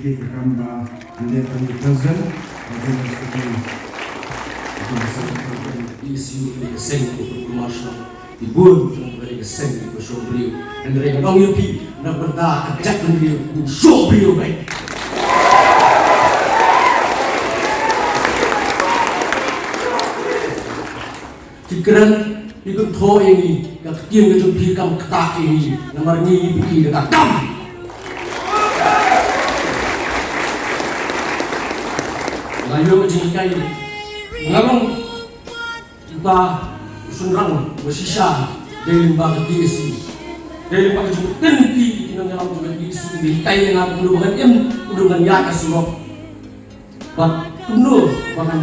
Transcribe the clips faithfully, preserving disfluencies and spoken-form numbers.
Ka kam ba ynda ka president, ka jong ka secretary, ka jong ka secretary, ka jong ka E S U, ka jong ka seng, ka jong ka marshal, ki bun, ka jong ka seng, ki bun shong briew. Hynrei nga ong ïa phi, na bynta ka jaitbynriew, bun shong briew beit. Phi kren, phi kynthoh ïa ngi, ka ktien ka jong phi kam ktah ïa ngi, namar ngi ngi phi da ka kam. La ïoh jinghikai, nga long uta u shynrang ba shisha, dei lyngba ka T S U, dei lyngba ka jingkynti ki nongïalam jong ka T S U, dei hikai ïa nga kumno ba ngan im, kumno ba ngan ïaid ka surok. Bad kumno ba ngan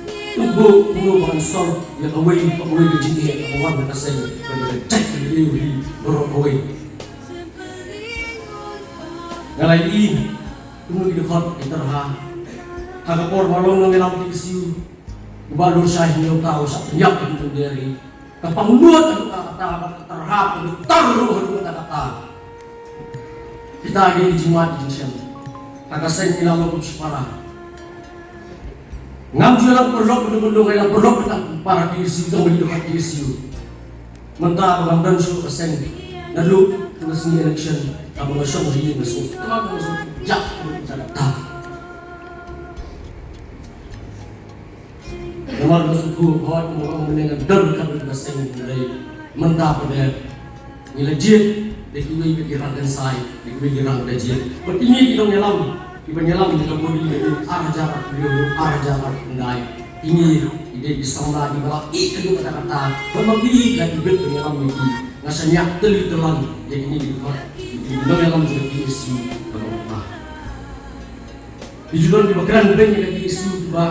tuh buh, kumno ba ngan solve ïa kawei pa kawei ka jingeh kaba wan na ka seng, ba ka jaitbynriew hi baroh kawei. Nga la ïohi kumno ki dkhot ki tyrha. Ha ka por ba long nongïalam T S U, u Bah Lurshai Hynñiewta u shah pynïap ïa ki tyndir hi. Ka pangnud haduh katta, bad ka tyrha ka pangnud tar ruh haduh katta katta. Kita ki dei ki jingmut ki jingshem. Ha ka seng ngi la long kum shipara. Ngam ju ïalang paralok mynta, mynta ngi ïalang paralok mynta para T S U, tang ba ngi dei ka T S U. Mynta ba ngam don shuh ka seng, naduh ka sngi election, haba nga shong ha ïing nga sngewthuh, nga sngewthuh. Namar nga sngewthuh, hooid, nga ong mynne nga don ka bynta seng, hynrei mynta pat ngi la jied da kiwei pat ki rang kynsai, da kiwei ki rang da jied. Bad kine ki nongïalam, kiban ïalam da ka body, da ki ar hajar arphew hynriew, ar hajar arphew khyndai, kine ki dei ki samla kiba la ïeh haduh katta katta. Bad ma ki la ki bit ban ïalam ïa ki, nga shaniah tylli tyllang ïa kine ki dkhot, ki nongïalam jong ka T S U kaba mynta. Ki ju don kiba kren beiñ ïa ka T S U kiba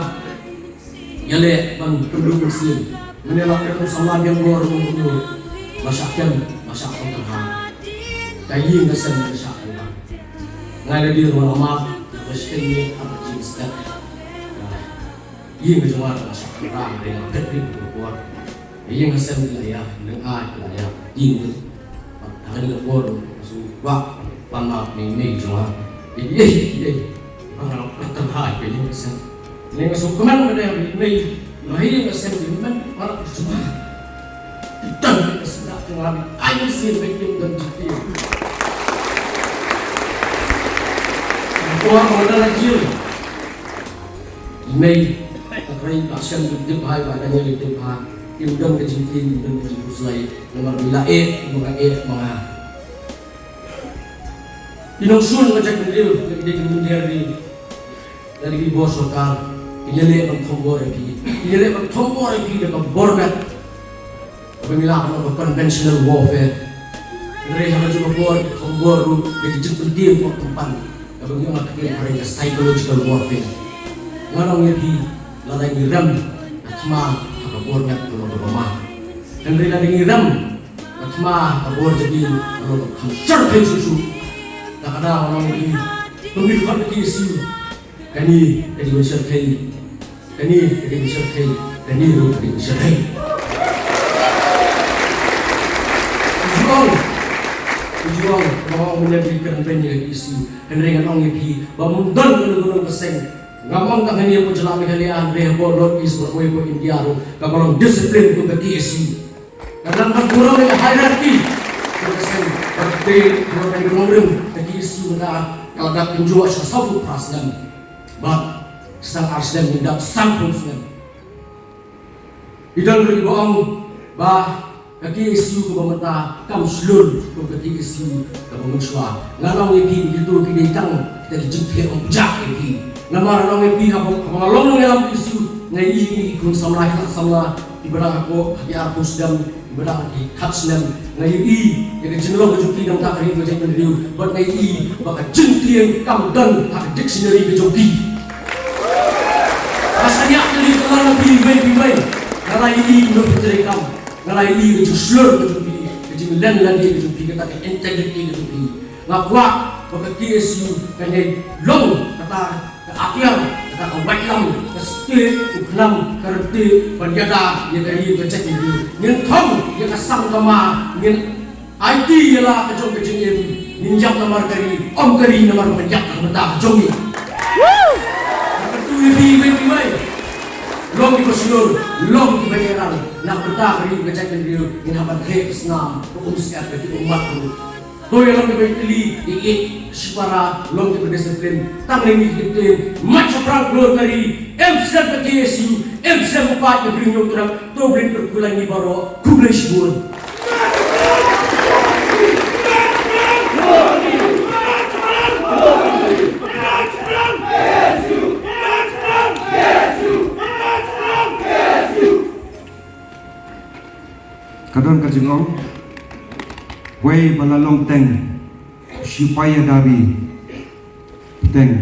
ïaleh ban pynduh mynsiem. Mynne la kren u samla biang bor, u ong kumno, ba shah kem, ba shah pynthang. Ka ïing ka sem ka shah pynthang. Nga la dei ruh la map, ba shah kem ïa ka jingstep. Ïing ka jong nga ka shah pynthang, dei nga phet rit ka bor. Ïing ha sem ki la ïa, lyngngai ki la ïa, ïing ki. Bad ha kane ka por, shu kwah, pan map mei mei jong nga. Ïa ki ei, ïa ki ei. Ba nga long pynthang ha ïing ha sem. Lei nga shu kmen ba dei mei mei, ma ïing ha sem ki men, ba la jong nga. Ki don ka sngewthuh jong nga, ai mynsiem ba kim don jingkyrkhu. Ka por ba nga la jil. Mei, ka rei ba shem ki tip hai, ba Daniel ki tip hai. Kim don ka jingkyrkhu, kim don ka jingkhuslai. Namar ba la eh, ba nga eh, ba nga. Ki nongshun ka jaitbynriew, ka dei ka mynder ri. Ka dei ki bor sorkar. Kin ïaleh ban thombor ïa phi. Kin ïaleh ban thombor ïa phi da ka bor met. Kaba ngi lah ban ong ka conventional warfare. Hynrei ha ka juh ka por, ki thombor ruh da ki jingpynthied por kympan. Kaba ngi ong ha ka ktien phareng ka psychological warfare. Ngan ong ïa phi, lada ngi rem ka thma ha ka bor met ka long kaba ma. Hynrei lada ngi rem ka thma ha ka bor jabieng ka long kaba kham shyrkhei shuh shuh. Te ka daw ngan ong ïa phi, to ngin khot ïa ki issue. Kane ka dei ban shyrkhei. Kane ka dei ban shyrkhei. Kane ruh ka dei ban shyrkhei. Ka juh ong, ka juh ong, nga ong mynne phi kren beiñ ïa ka issue. Hynrei ngan ong ïa phi ba ym don kano kano ka seng. Ngam ong tang hangne hapoh jylla Meghalaya, hynrei hapoh North East, bad hapoh India ruh, kaba long discipline kum ka K S U. Ka dang ban burom ïa ka hierarchy. Ka seng, ka dei, ka dei ban burom ïa ka K S U, ka, ka la dap kynjoh sha sawphew phra snem. Bad sdang ar snem ngin dap sanphew snem. Ki don ruh kiba ong ba ka K S U kaba mynta kam shlur kum ka K S U kaba mynshuwa. Ngan ong ïa phi, kito ki dei tang kita ki jingthied ong pjah ïa phi. Namar ngan ong ïa phi, haba, haba nga long nongïalam K S U, nga ïohi kine ki khun samla, ki khynnah samla, kiba dang hapoh ha ki arphew snem, kiba dang ha ki khat snem, nga ïohi ïa ka jinglong ka jong ki nangta ka ri ka jaitbynriew, bad nga ïohi ba ka jingthied kam don ha ka dictionary ka jong ki. Nga shaniah kylli kyllang ïa phi iwei pa iwei. Nga la ïohi kumno phi trei kam. Nga la ïohi ka jingshlur ka jong phi, ka jinglen lade ka jong phi, kata ka integrity ka jong phi. Nga kwah ba ka K S U kan ïai long kata ka atiar, kata ka waitlam, ka stieh, u khnam, ka ryntieh ban ïada ïa ka ri ka jaitbynriew. Ngin thong ïa ka sang ka ma, ngin aiti ïa la ka jong ka jingim. Ngin ïap namar ka ri, ym ka ri namar ban ïap na ka bynta ka jong ngi. Ka tu ri ri wei ri wei. Long kiba shlur, long kiba ïarap na ka bynta ka ri ka jaitbynriew, ngin hap ban theh ka snam ka umsyep ka ki ummat ruh. To ïa long kiba ïatylli, ïeit, shipara, long kiba disiplin. Tang ri ngi ki team, mat shaphrang klur ka ri, em sdang ka K S U, em sdang u paid ka Bri Hynñiewtrep. To Blei un kyrkhu ïa ngi baroh. Khublei shibun. Ka don ka jingong, wei ba la long teng, shipai ïa da ri, teng.